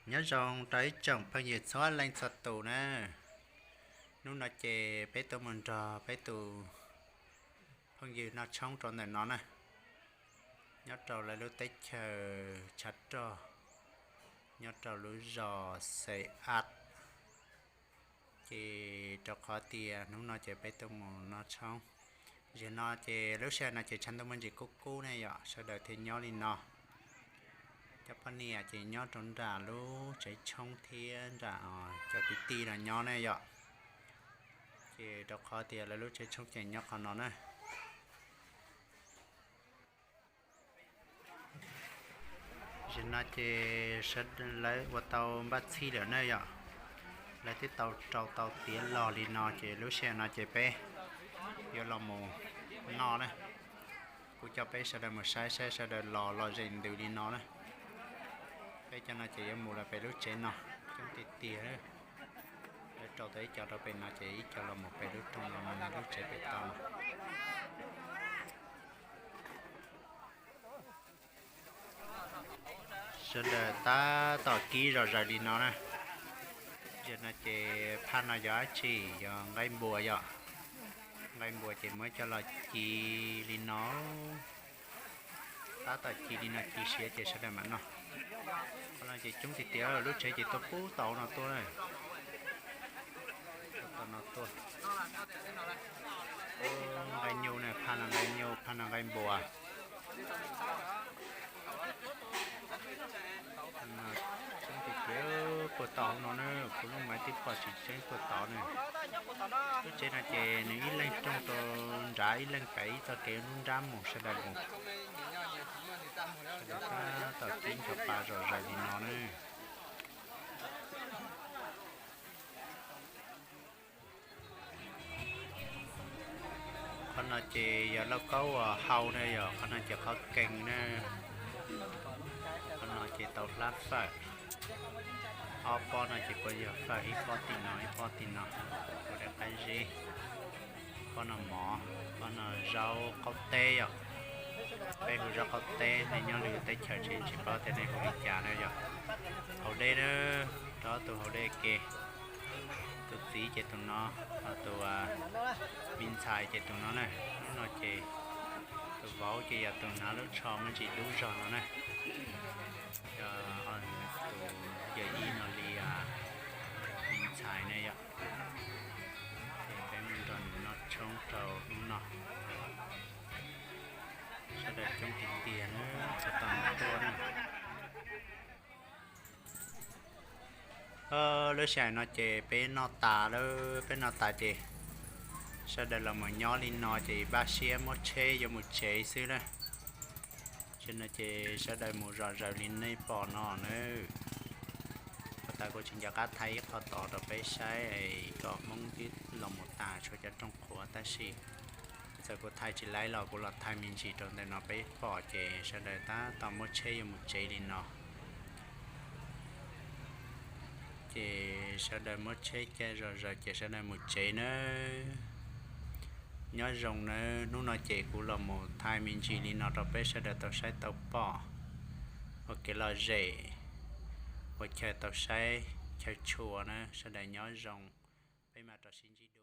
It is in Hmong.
Nyob zoo rau ib tsoom phooj ywg txhua leej txhua tus na. Hnub no ces peb tuaj mus nrog peb tus phooj ywg noj tshoob rau ntawm no na, nyob rau lawv lub teb chaws tshav rog, nyob rau lub zos Xes As. Ces rau qhov tias hnub no ces peb tuaj mus noj tshoob. Zaum no ces lub sij hawm no ces tshav ntuj muaj ntsis kub kub ne yom, sawv daws thiaj nyob li no. Cov poj niam ces nyob rau nram lub tsev tshoob thiab nram cov kwv tij no nyob ne yom. Ces rau qhov tias lawv lub tsev tshoob ces nyob qhov no na. Zaum no ces lawv ua tau npaj txhij lawm na yom. Lawv twb tau rau tau tiav los li no ces lub sij hawm no ces peb yuav los mus noj na. Kuv coj peb sawv daws mus saib saib sawv daws los lom zem ntws li no na. Peb cov no ces yuav mus los pem lub tsev no, coob tiag tiag. Lawv rau tau ib co rau pem no ces ib co los mus pem lub rooj no, lub tsev pem toj no. Sawv daws tab tom kib zom zaws li no na. Zaum no ces phaj no yog dab tsi? Yog nqaij npua yom. Nqaij npua ces muab coj los ci li no. Tab tom ci li no ci siav ces sawv daws mam noj. Qhov no ces coob tiag tiag, lub tsev ces tuaj pub tau no tuaj na. Tuaj tau no tuaj. Nqaij nyuj na, phaj no nqaij nyuj, phaj no nqaij npua. Coob tiag tiag, puag tod no na, kuv lub maiv twb pom tsis tseeb puag tod na. Lub tsev no ces nws ib leeg rooj rau nrad, ib leeg pem ib txoj kev nruab nrab mus sawv daws mus. Sawv daws tab tom kib ncho pa zom zaws li no na. Qhov no ces yog lauj kaub uas hau na yom, qhov no ces qhov kees na. Qhov no ces tau hlab fawm. Ob pob no ces puas yog fawm, ib pob tim no ib pob tim no, ua daim qab zib. Pob no mov, pob no zaub qaub teb yom. Peb hu zaub qaub teb, nej nyob lwm teb chaws tsis tsis paub tias nej hu li cas na yom. Haus dej na, rau tus haus dej ke. Tus txiv ces tus no, ho tus me ntxhais ces tus no na. Hnub no ces tus vauv ces yog tus hnav lub tsho muaj ntsis dub zog no na. Yog tus yawm yij no li me ntxhais na yom. Ces peb mus nrog nws noj tshoob rau hnub no. Sawv daws coob tiag tiag na, txog tau tuaj na. Lub sij hawm no ces peb noj tas lawm, peb noj tas ces sawv daws los mus nyob li no ces npaj siab muab tsheb yuav mus tsev xwb na. Tam sim no ces sawv daws mus zom zaws li nej pom no na. Puag ta kuv tsis nco qab thaij ib qho tod rau peb saib kom Hmoob twb los mus tas tshuav cov rooj qhuav tab sis txawm kuv thaij tsis laib los kuv los thaij me ntsis rau ntawm no peb pom ces sawv daws tab tom muab tsheb yuav mus tsev li no. Ces sawv daws muab tsheb caij zom zaws ces sawv daws mus tsev nawb. Nyob zoo nawb, hnub no ces kuv los mus thaij me ntsis li no rau peb sawv daws tau saib tau pom ua kev lom zem, ua chaw tau saib chaw tshua na, sawv daws nyob zoo, peb mam rov sib ntsib.